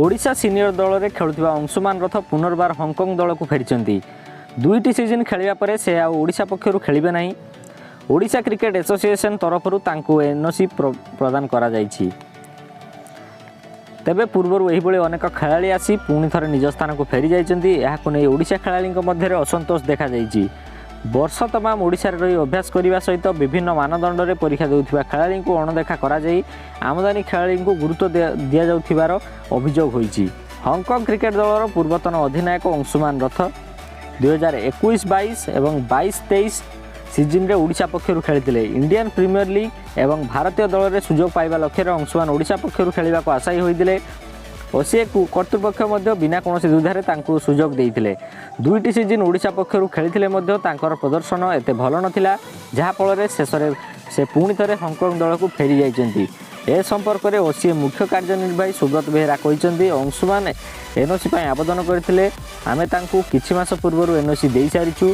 Odisha senior ଦଳରେ ଖେଳୁଥିବା ଅଂଶୁମାନ ରଥ ପୁନର୍ବାର ହଂକଂ ଦଳକୁ ଫେରିଛନ୍ତି। ଦୁଇଟି ସିଜନ୍ ଖେଳିବା ପରେ ସେ ଆଉ ଓଡ଼ିଶା ପକ୍ଷରୁ ଖେଳିବେ ନାହିଁ। ଓଡ଼ିଶା କ୍ରିକେଟ ଆସୋସିଏସନ୍ ତରଫରୁ ତାଙ୍କୁ ଏନ୍ଓସି ପ୍ରଦାନ କରାଯାଇଛି। ତେବେ ପୂର୍ବରୁ ଏହିଭଳି ଅନେକ ଖେଳାଳି ଆସି ପୁଣି ଥରେ ନିଜ ସ୍ଥାନକୁ ଫେରି ଯାଇଛନ୍ତି। ଏହାକୁ ନେଇ ଓଡ଼ିଶା ଖେଳାଳିଙ୍କ ମଧ୍ୟରେ ଅସନ୍ତୋଷ ଦେଖାଯାଇଛି। ବର୍ଷ ତମାମ ଓଡ଼ିଶାରେ ରହି ଅଭ୍ୟାସ କରିବା ସହିତ ବିଭିନ୍ନ ମାନଦଣ୍ଡରେ ପରୀକ୍ଷା ଦେଉଥିବା ଖେଳାଳିଙ୍କୁ ଅଣଦେଖା କରାଯାଇ ଆମଦାନୀ ଖେଳାଳିଙ୍କୁ ଗୁରୁତ୍ୱ ଦିଆଯାଉଥିବାର ଅଭିଯୋଗ ହୋଇଛି। ହଂକଂ କ୍ରିକେଟ ଦଳର ପୂର୍ବତନ ଅଧିନାୟକ ଅଂଶୁମାନ ରଥ 2021-22 ଏବଂ 22-23 ସିଜିନ୍ରେ ଓଡ଼ିଶା ପକ୍ଷରୁ ଖେଳିଥିଲେ। ଇଣ୍ଡିଆନ୍ ପ୍ରିମିୟର ଲିଗ୍ ଏବଂ ଭାରତୀୟ ଦଳରେ ସୁଯୋଗ ପାଇବା ଲକ୍ଷ୍ୟରେ ଅଂଶୁମାନ ଓଡ଼ିଶା ପକ୍ଷରୁ ଖେଳିବାକୁ ଆଶାୟୀ ହୋଇଥିଲେ। ଓସିଏ କର୍ତ୍ତୃପକ୍ଷ ମଧ୍ୟ ବିନା କୌଣସି ଦ୍ୱିଧାରେ ତାଙ୍କୁ ସୁଯୋଗ ଦେଇଥିଲେ। ଦୁଇଟି ସିଜିନ୍ ଓଡ଼ିଶା ପକ୍ଷରୁ ଖେଳିଥିଲେ ମଧ୍ୟ ତାଙ୍କର ପ୍ରଦର୍ଶନ ଏତେ ଭଲ ନଥିଲା, ଯାହାଫଳରେ ଶେଷରେ ସେ ପୁଣି ଥରେ ହଂକଂ ଦଳକୁ ଫେରି ଯାଇଛନ୍ତି। ଏ ସମ୍ପର୍କରେ ଓସିଏ ମୁଖ୍ୟ କାର୍ଯ୍ୟନିର୍ବାହୀ ସୁବ୍ରତ ବେହେରା କହିଛନ୍ତି, ଅଂଶୁମାନ ଏନ୍ଓସି ପାଇଁ ଆବେଦନ କରିଥିଲେ। ଆମେ ତାଙ୍କୁ କିଛି ମାସ ପୂର୍ବରୁ ଏନ୍ଓସି ଦେଇସାରିଛୁ।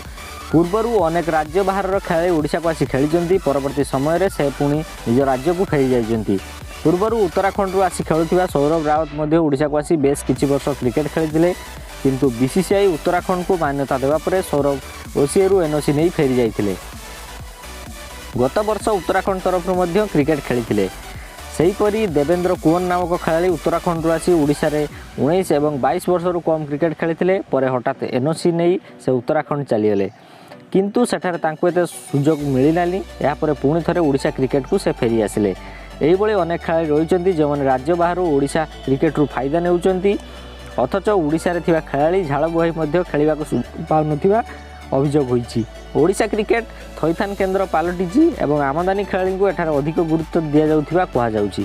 ପୂର୍ବରୁ ଅନେକ ରାଜ୍ୟ ବାହାରର ଖେଳାଳି ଓଡ଼ିଶାକୁ ଆସି ଖେଳିଛନ୍ତି। ପରବର୍ତ୍ତୀ ସମୟରେ ସେ ପୁଣି ନିଜ ରାଜ୍ୟକୁ ଫେରି ଯାଇଛନ୍ତି। ପୂର୍ବରୁ ଉତ୍ତରାଖଣ୍ଡରୁ ଆସି ଖେଳୁଥିବା ସୌରଭ ରାୱତ ମଧ୍ୟ ଓଡ଼ିଶାକୁ ଆସି ବେଶ କିଛି ବର୍ଷ କ୍ରିକେଟ ଖେଳିଥିଲେ। କିନ୍ତୁ ବିସିସିଆଇ ଉତ୍ତରାଖଣ୍ଡକୁ ମାନ୍ୟତା ଦେବା ପରେ ସୌରଭ ଓସିଏରୁ ଏନ୍ଓସି ନେଇ ଫେରି ଯାଇଥିଲେ। ଗତ ବର୍ଷ ଉତ୍ତରାଖଣ୍ଡ ତରଫରୁ ମଧ୍ୟ କ୍ରିକେଟ ଖେଳିଥିଲେ। ସେହିପରି ଦେବେନ୍ଦ୍ର କୁଅନ ନାମକ ଖେଳାଳି ଉତ୍ତରାଖଣ୍ଡରୁ ଆସି ଓଡ଼ିଶାରେ 19 ଏବଂ 22 ବର୍ଷରୁ କମ୍ କ୍ରିକେଟ ଖେଳିଥିଲେ। ପରେ ହଠାତ୍ ଏନ୍ଓସି ନେଇ ସେ ଉତ୍ତରାଖଣ୍ଡ ଚାଲିଗଲେ, କିନ୍ତୁ ସେଠାରେ ତାଙ୍କୁ ଏତେ ସୁଯୋଗ ମିଳିଲାନି। ଏହାପରେ ପୁଣି ଥରେ ଓଡ଼ିଶା କ୍ରିକେଟକୁ ସେ ଫେରି ଆସିଲେ। ଏହିଭଳି ଅନେକ ଖେଳାଳି ରହିଛନ୍ତି, ଯେଉଁମାନେ ରାଜ୍ୟ ବାହାରୁ ଓଡ଼ିଶା କ୍ରିକେଟରୁ ଫାଇଦା ନେଉଛନ୍ତି, ଅଥଚ ଓଡ଼ିଶାରେ ଥିବା ଖେଳାଳି ଝାଳ ବୁହାଇ ମଧ୍ୟ ଖେଳିବାକୁ ସୁଯୋଗ ପାଉନଥିବା ଅଭିଯୋଗ ହୋଇଛି। ଓଡ଼ିଶା କ୍ରିକେଟ ଥଇଥାନ କେନ୍ଦ୍ର ପାଲଟିଛି ଏବଂ ଆମଦାନୀ ଖେଳାଳିଙ୍କୁ ଏଠାରେ ଅଧିକ ଗୁରୁତ୍ୱ ଦିଆଯାଉଥିବା କୁହାଯାଉଛି।